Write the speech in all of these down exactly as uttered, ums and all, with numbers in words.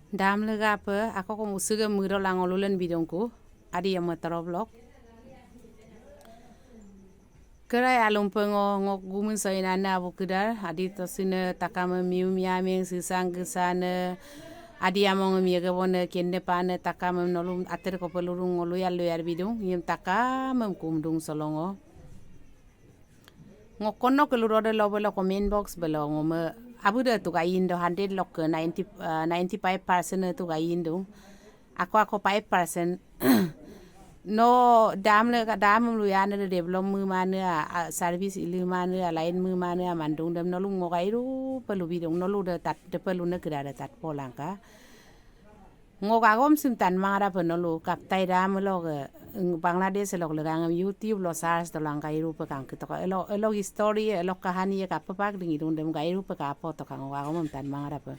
Dam legape, ako kom usege miro lango lulen bidongku, adi yame toroblok. Kerai alumpe ngo, ngok gumin soinane abu kídar, adi tosine takame miu miameng sisang gesane, adi among miege bone kende pane takame nolum ater kope lurung ngo luyar luyar bidung, yem takame kumdung solongo. Ngo kono ke lurode lo belo comment box belo ngo me abu de tuka indo hundred lokke ninety, eh, ninety five percent tuka indo. Ako ako five percent. No dam le ka dam luyane de develop mu mane a, a, service ilu mane a, line mu mane a, mandung dem nolu ngo kairu pelu bidung nolu de tat de pelu ne keda de tat polangka. Ngo kagom sim tan mangada pe nolu kaptai dam lo ke, eng, Bangladesh lok legangem YouTube lo search to lang kairu pe kang kitoka elo, elo history, elo kahani ye kapepak ding idung dem kairu pe kapo to kang ngo kagom tan mangada pe.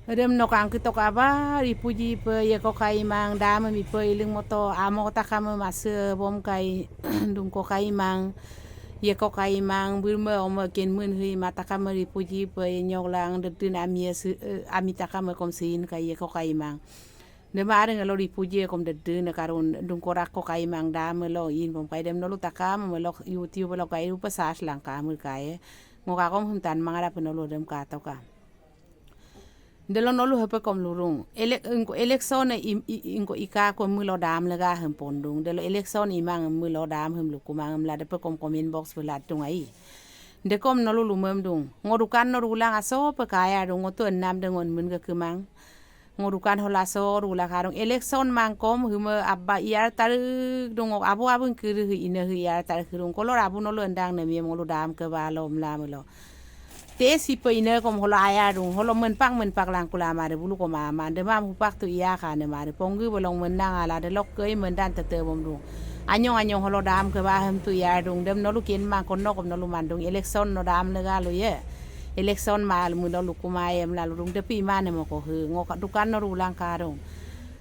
Edem no kang kitoka ba, refugee pe, yeko kaimang, dam mi pe, iling moto, amo takame mase bom kai, dungko kaimang, yeko kaimang, birme ome ken mun hui, ma takame refugee pe, yenyok lang, dedin ami ye se, eh, ami takame kom sein kai, yeko kaimang. Dema aring elo refugee kom dedin, karun dungko rako kaimang, dam lo in bom kai dem nolu takame, melo YouTube lo kai rupe search lang kamu kai. Ngo kakom hum tan mangada pe nolu dem katoka. Delo nolu hepe kom lurung. Ele-, ingko election e im-, i-, ingko ika ko milo dam lega hem pondung. Delo election imang milo dam hem lukumang em la depe kom comment box pe ladung ai. Dekom nolu lumem dung. Ngo dukan no rulang aso pe kaya dung ngo tu enam de ngon men ke kemang. Ngo dukan hola so rula karung. Election mangkom heme abba iyar tarik dung ngo abu abung kiri he ine he iyar tarik dung. Kolor abu nolu endang ne miem ngolu dam ke balo mla melo. Te sipe ine kom holo ayar dung, holo menpak menpak langkula mare bulu ko mama, demam hupak tu iya kane mare, ponggi bolong menang ala de lok kei mendan tete bom dung. Anyong anyong holo dam ke bahem tu iya dung, dem nolu kin ma kono kom nolu mandung, election no dam lega lo ye. Election ma almu nolu kuma ye mlalu dung, depi mane moko he, ngo ka dukan no rulang karung.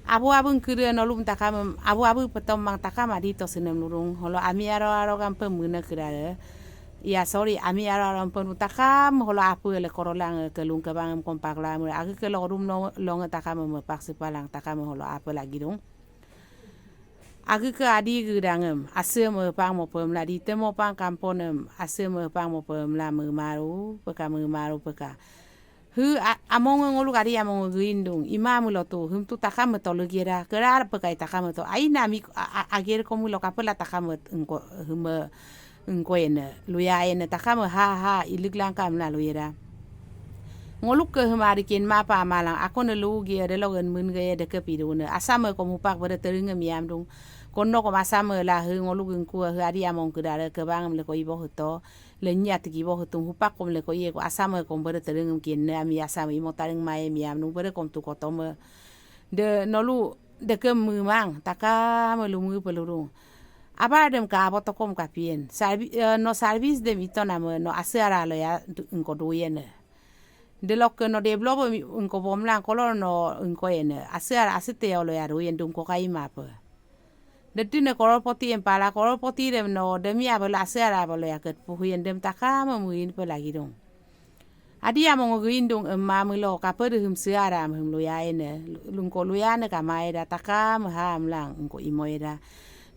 Abu abung kiri nolu takam, abu abu petom mang takam adi to sinem lurung, holo ami aro aro gampe mene kira de. Ya, sorry, ami aro aro penu takam, holo apu ele korolang, eh, kelung kebang em kompak la, mure, agi ke lo rum no, longe takam, em, pak sepalang takam, holo apu lagi dung. Agi ke adi gedang em, ase em, pang mo pem la, di temo pang kampon em, ase em, pang mo pem la, memaru, peka, memaru, peka. Hu, a-, among ngolu kari among gindung. Ima mulo tu, hum tu takam to legi da. Kerar pekai takam to. Aina mi, a, a, ager ko mulo kapela takam engko, hum, engko ene. Luya ene takam ha, ha, ilik langkam na luya da. Ngoluk ke hum ari kin mapa malang. Ako ne lu gi ade logen mun ge de ke pidune. Asam ko mupak bere teringe miam dung. Kono ko masam la hu ngoluk engku hu ari among kedare kebang mle ko ibo huto. Lenya tigi bo hutung hupak kom leko iye ko asam kom bere terengem kinne ami asam imo taring maye miam nung bere kom tu kotome. De nolu dekem memang takame lumu pelurung. Abar dem ka abo tokom kapien. Sarbi-, eh, no service dem ito name no ase ara lo ya du-, engko duyene. Delokke no develop mi engko bomlang kolor no engko ene. Ase ara ase te lo ya duyen dungko kaimape. Dedine kororpoti empala kororpoti dem no demi abala ase ara abala yaket puhuyen dem takame muin pelagi dung. Adi among guin dung emma melo kape dehum seara mehum luyaene, lungko luyane kamaeda takame ha emlang engko imoeda.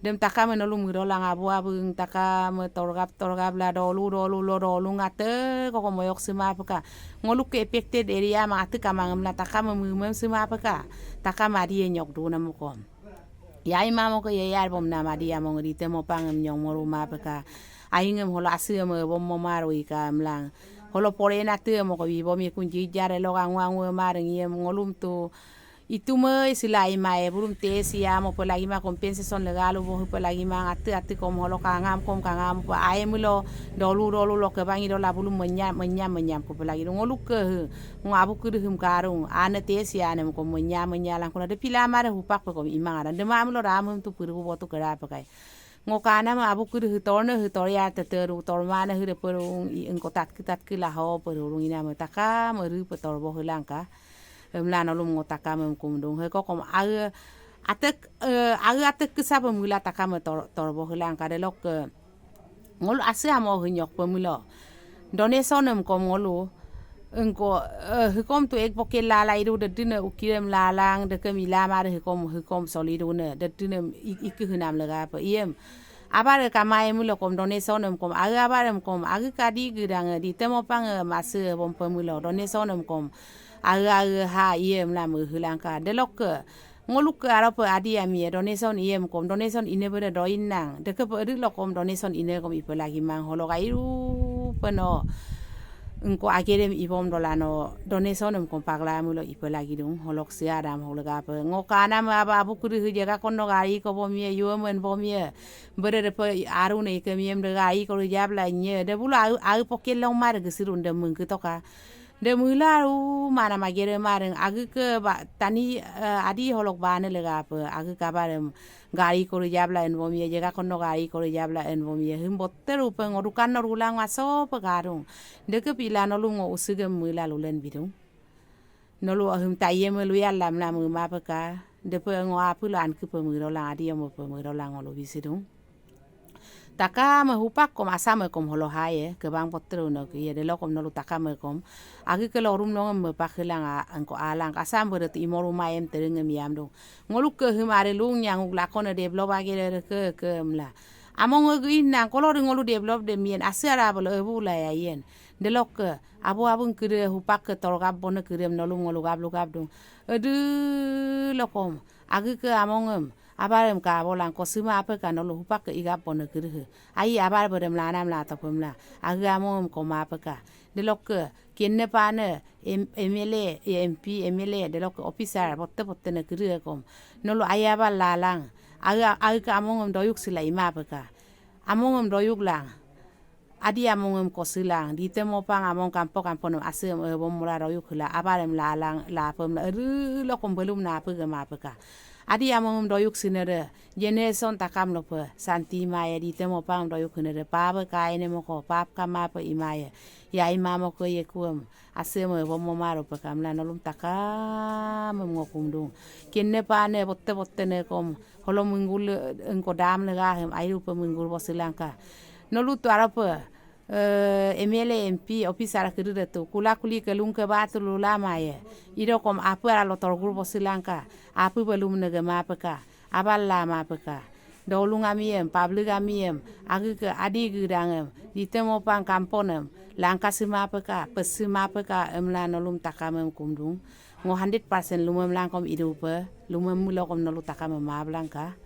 Dem takame nolu mudolang abu abung takame torgap torgap la dolu dolu lo dolu ngate koko moyok sema peka. Ngoluk ke affected area ma ate kamang emla takame mumem sema peka. Takame adi enyok duna mokom. Yai mamo ke yayar bom nama dia mong di temo pangem nyong moru ma peka. Aingem holo asem bom mo maru ika emlang. Holo pore na te mo ko bi bom ye kunji jare lo kangu angu mareng ye ngolum tu. Itu me sila ima e burum te sia mo pelagi ma compensation legalu bo pelagi ma ate ate kom holo kangam kom kangam pa ae melo dolu dolu lo kebangi dola bulum menyam menyam menyam ko pelagi ngoluk ke he. Ngo abu kudu hum karung ane te sia ane mo kom menyam menyam lang kuna de pila mare hupak pe kom imang adan de ma melo ram hum tu puru bo tu kera pekai. Ngo kana ma abu kudu hutor ne hutor ya teteru tor mana hude perung i engko tatke tatke laho perurung ina me taka meru petor bo helangka. Emla nolum ngo taka mem kumdung he kokom age atek, eh, age atek kesa pemula taka me tor, tor bo helangka delok ke ngolu ase amo henyok pemula. Donation em kom ngolu Engko, eh, hikom tu ek boke lala idu dedine ukirem lalang dekem ilama de hikom, hikom solidu ne dedine ik-, ike hinam legape iem. Abare kamae mulo kom donation em kom, age abare em kom, age kadi gedang di temo pang, eh, mase bom pemilo donation em kom. Age, age ha iem lam hilangka. Delokke, ngoluke arope adi amie donation iem kom, donation ine bere doinang. Dekepe edílokom donation ine kom ipe lagi mang holok airu peno. Engko agerem ibom dolano donation em kom pagla mulo ipe lagi dung holok sia dam holok ape. Ngo kanam aba abu kudu hujega kono gari ko bomie, yuemen bomie. Bere depe aru ne ike miem de gari ko jabla nye. De bulu au, au pokel long mar gesirun de mengketoka. De mula ru mana magere mareng agike ba tani, eh, adi holok bane legape agike abarem gari kori jabla en bomie, jega kono gari kori jabla en bomie. Him botte rupe ngo dukan no rulang maso pe garung. Deke pila nolu ngo usige mula lulen bidung. Nolu ahim taye me luya lam lam ma peka. Depe ngo apu lo anke pe muro lang adi amo pe muro lang ngolu bisidung. Takame hupak kom asame kom holo haye, kebang potro no ke ye, delokom nolu takame kom. Agike lorum nongem mepak hilang a, engko alang, asam bere tu imoru mayem terengem yam dong. Ngoluke him are lung yang uk lakone develop agere ke, ke emla. Among ege inang, kolo de ngolu develop de mien, ase ara belo ebu la ya yen. Delokke, abu abung kere hupak ke torgap bone kerem nolu ngolu gap lu gap dung. Ede lokom, agike amongem, abarem ka bolang ko sima ape ka nolu hupak ke igap bone kerehe. Ai abar berem lanam la topem la, age amongem ko ma ape ka. Delokke, kenne pane, M-, M L A, ya M P, M L A, delokke officer, botte botte ne kere kom. Nolu ai abar lalang, age, age ke amongem doyuk sila ima ape ka. Amongem doyuk lang. Adi amongem kosilang, di temo pang among kampo kampo nem asem, eh, bom mula doyuk hila, abarem lalang, lapem la, eri lokom belum na ape gema ape ka. Adi amongem doyuk sinere, generation takam lope, santi maye di temo pang doyuk hinere, pabe kaine moko, pap kama pe imaye, ya imamo ko ye kuem, asem, eh, bom moma rope kamla nolum takam, em ngokum dung. Kenne pane, botte botte ne kom, holo minggul, eh, engko dam lega hem, airu pe minggul bosilangka. Nolu tu arape, eh, M L A, M P, officer kiri detu, kula kuli ke lungke batu lulama ye. Idokom ape ara lotor gur bosilangka, ape belum nege ma ape ka, abal lama ape ka. Dolung amiem, public amiem, agike adi gedangem, di temo pang kamponem, langka sima ape ka, pesima ape ka, emla nolum takamem kumdung. Ngo hundred percent lumem langkom idupe, lumem mulokom nolu takamem ma ablangka.